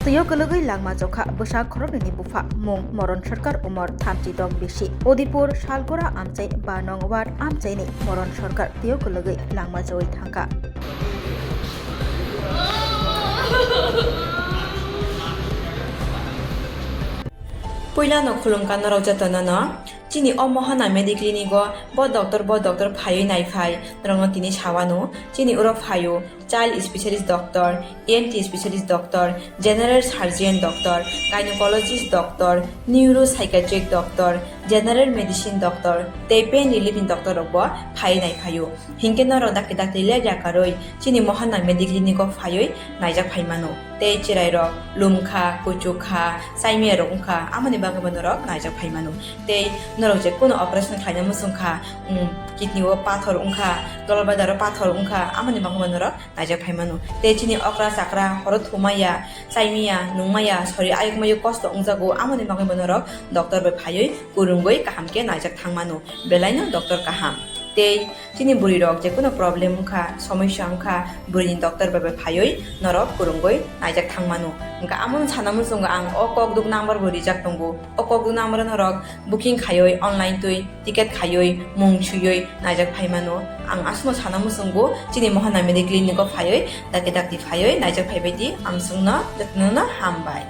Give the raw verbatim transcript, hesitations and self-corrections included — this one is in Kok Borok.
Twiyo kwlwgwi langma chokha bwsa khoroknwini bupha, mung Moron Sarkar, umor thamchi dok bisi. Udipur Salgora amchai ba nong ward amchaini Moron Sarkar twiyo kwlwgwi langma chowui thangkha. Puilano khulumkha norok jotonono. Chini o Mohana Mediclinic o bo doctor, bo doctor phaiwi naiphai, norokno tini sawano. Chini oro phaio child specialist doctor, E N T specialist doctor, general surgeon doctor, gynecologist doctor, neuropsychiatric doctor, general medicine doctor tei pain relief ni doctor rok bo phaiwi naiphaio. Hinkhe norok dakti dakti ler yakarwi chini Mohana Mediclinic o phaiwi naijak phaimano. Tei chwrairok lumkha, kuchukha, chaimiyarok wngkha, amoni bagwi bo norok naijak phaimano. Tei norok je kuno operation khlaina muchungkha, um, kidney o pathor wngkha, dolbadaro pathor wngkha, amoni bagwi bo norok naijak phaimano. Tei chini okra chakra horo thumaya, chaimiya, nungmaya, sori ayukmayo kosto wngjago, amoni bagwi bo norok doctor bai phaiwi kwrwngwi kaham khe naijak thangmano. Belaino doctor kaham. Tei chini bwrwi rok je kuno problem wngkha, somosya wngkha, bwrwini doctor bai bai phaiwi norok kwrwngwi naijak thangmano. Wngkha amo sana muchungo ang o kokduk number bo rijak tongo. O kokduk number o norok booking khaiwi online twi ticket khaiwi mung swiwi naijak phaimano. Ang aswkno sana muchungo chini Mohana Mediclinic o phaiwi dakti dakti phaiwi naijak phaibaidi amswkno jotono hambai.